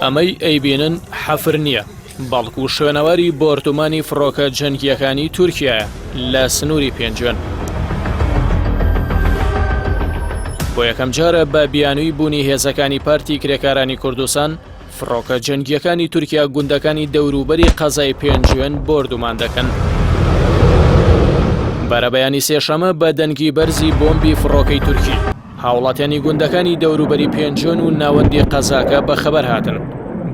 ئەمەی ئەیبینن حەفر نییە، بەڵکو شوێنەواری بۆردومانی فڕۆکە جەنگییەکانی تورکیایە لە سنووری پێنجوێن. بۆ یەکەمجارە بە بیانووی بوونی هێزەکانی پارتی کرێکارانی کوردستان، فڕۆکە جەنگییەکانی تورکیا گوندەکانی دەوروبەری قەزای پێنجوێن بۆردومان دەکەن. بەرەبەیانی سێشەمە بە دەنگی بەرزی بۆمبی فڕۆکەی تورکی، هاوڵاتیانی گوندەکانی دەوروبەری پێنجوێن و ناوەندی قەزاکە بەخەبەر هاتن.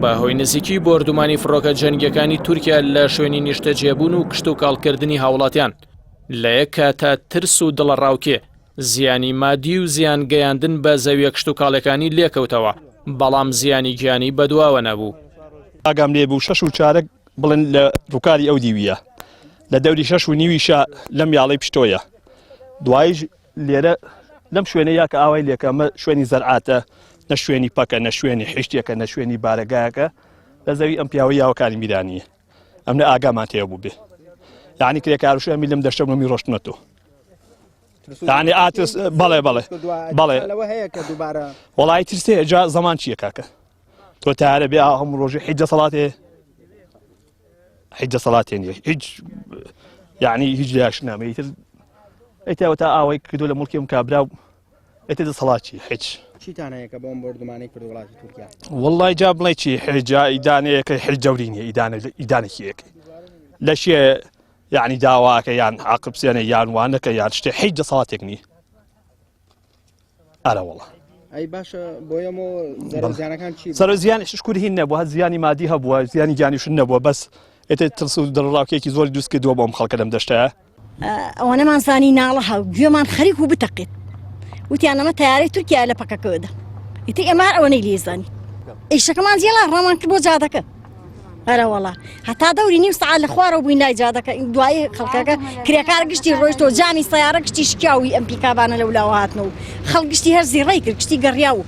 بە هۆی نزیکی بۆردومانی فڕۆکە جەنگیەکانی تورکیا لە شوێنی نیشتەجێبوون و کشتوکاڵکردنی هاوڵاتیان، لە یەک کاتا ترس و دڵەڕاوکێ، زیانی مادی و زیان گەیاندن بە زەویە کشتوکاڵیەکانی لێکەوتەوە، بەڵام زیانی گیانی بەدواوە نەبوو. ئاگام لێ بوو شەش و چارەک بڵێن لە ڕووکاری ئەو دیویە لە دەوری شەش و نیویشە لەم یاڵەی پشتۆیە دوایش لێرە لەم شوێنە یا کە ئاوای لێکە ئەمە شوێنی زەرعاتە نە شوێنی پەکە نە شوێنی حیشتێکە نە شوێنی بارەگایەکە لە زەوی ئەم پیاوە یاوەکانی میرانیە ئەم نە ئاگامان تێ بوو بێ یعنی کرێکار شوێنی لەم دەشتە بوومی ڕۆشتنە تۆ یعنی ئاتس بەڵێ بەڵێ بەڵێ وڵی ترسێ جا زەمان چییە کاکە تۆ تارە بێ هەموو ڕۆژی حیج دەسەڵاتێ هیچ دەسەڵاتێ نیە هیچ یعنی هیچ لەش نامە ئیتر ئەیتەوە تا ئاوای کردو لە مڵکی ئەم کابرا و ئێتە دەسەڵات چی هیچ چیتان هەیە کە بۆم بۆردومانەی کرد وڵاتی تورکیا وڵی جا بڵێ چی حجا ئیدانەیەکە حیج جەوری نیە ئیدانە ئیدانێکی یەکەی لە شێ یعنی داواکە یان عقبسێنە یان وانەکە یان شتێ هیچ دەسەڵاتێک نیە ئەرەوەڵا. ئەی باشە بۆ ئێمە زەرەر زیانەکان چی بوو؟ زەرەر زیان شکور هین نەبووە هەر زیانی مادی هەبووە زیانی گیانیش نەبووە بەس ئێتر ترس و دڵەڕاوکێکی زۆری دروست کردووە بۆ ئەم خەڵکە لەم دەشتایە. ئەوەنەمان زانی ناڵە هاو گوێمان خەریک و بتەقێت وتیان ئەمە تەیارەی تورکیا لە پەکەکەدا ئیتر ئێمە هەر ئەوەنەی لێ زانی ئیشەکەمان جێڵا ڕامان کرد بۆ جادەکە ئەرەوەڵا هەتا دەوری نیو سەعات لە خوارەوە بووین لای جادەکە دوایی خەڵکەکە کرێکار گشتی ڕۆیشتەوە جامی سەیارە گشتی شکیاوی ئەم پیکابانە لەولاوە هاتنەوە خەڵک گشتی هەر زیڕەی کرد گشتی گەڕیا و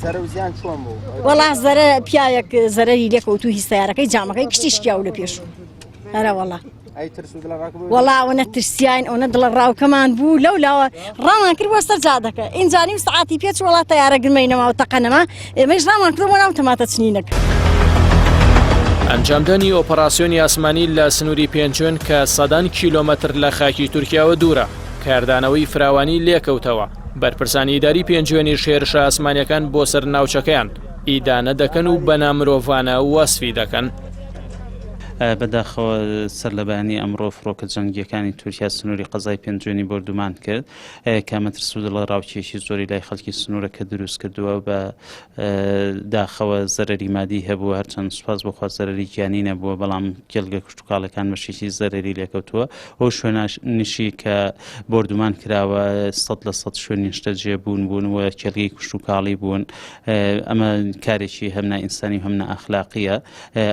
زەرە و زیان چۆن بوو؟ وەڵا زەرە پیاوێک زەرەری لێکەوتو هی سەیارەکەی جامەکەی گشتی شکیاو لە پێش ئەرەوەڵا ئەی ترس و دڵەڕاوکە بوو؟ وەڵا ئەوەنە ترسیاین ئەوەنە دڵەڕاوکەمان بوو لەو لاوە ڕامان کرد بۆ سەر جادەکە ئینجا نیو سەعاتی پێچ وەڵا تەیارە گرمەی نەما و تەقە نەما ئێمەیش ڕامان کرد بۆ ناو تەماتە چنینەکە. ئەنجامدانی ئۆپەراسیۆنی ئاسمانی لە سنووری پێنجوێن کە سەدان کیلۆمەتر لە خاکی تورکیاوە دوورە، کاردانەوەی فراوانی لێکەوتەوە، بەرپرسانی ئیداری پێنجوێنیش هێرشە ئاسمانییەکان بۆ سەر ناوچەکەیان ئیدانە دەکەن و بە نامرۆڤانە وەسفی دەکەن. بەداخەوە سەرلەبەیانی ئەمڕۆ فڕۆکە جەنگییەکانی تورکیا سنووری قەزای پێنجوێنی بۆردومان کرد کە ئەمە ترس و دڵەڕاوکێکی زۆری لای خەڵکی سنوورەکە دروست کردووە بە داخەوە زەرەری مادی هەبووە هەرچەند سوپاس بۆ خوا زەرەری گیانی نەبووە بەڵام کێڵگە کشتوکاڵەکان بەشێکی زەرەری لێکەوتووە ئەو شوێنانیشی کە بۆردومان کراوە 100% شوێنی نیشتەجێ بوون بوون و کێڵگەی کشتوکاڵی بوون ئەمە کارێکی هەم نائینسانی و هەم نائەخلاقیە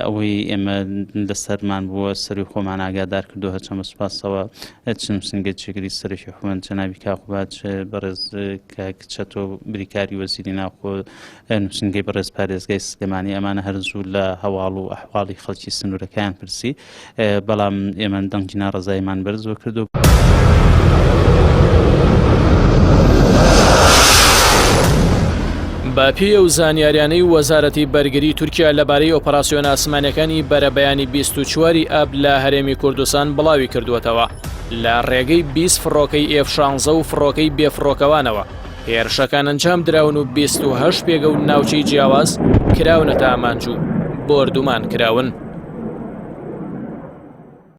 ئەوەی ئێمە لەسەرمان بووە سەروی خۆمان ئاگادار کردو هەرچەند بە سوپاسەوە چ نووسینگەی جێگری سەرۆکی حکومەت جەنابی کاک قوباد چ بەڕێز کاک چەتۆ بریکاری وەزیری ناوخۆ نووسینگەی بەڕێز پارێزگای سلێمانی ئەمانە هەر زوو لە هەواڵ و ئەحواڵی خەڵکی سنوورەکەیان پرسی بەڵام ئێمە دەنگی ناڕەزاییمان بەرزەوە کردو. بە پێی ئەو زانیاریانەی وەزارەتی بەرگری تورکیا لەبارەی ئۆپەراسیۆنە ئاسمانیەکانی بەرەبەیانی 24 ی ئاب لە هەرێمی کوردستان بڵاوی کردووەتەوە لە ڕێگەی 20 فڕۆکەی ئێف 16 و فڕۆکەی بێفڕۆکەوانەوە هێرشەکان ئەنجام دراون و 28 پێگە و ناوچەی جیاواز کراونەتە ئامانج و بۆردومان کراون.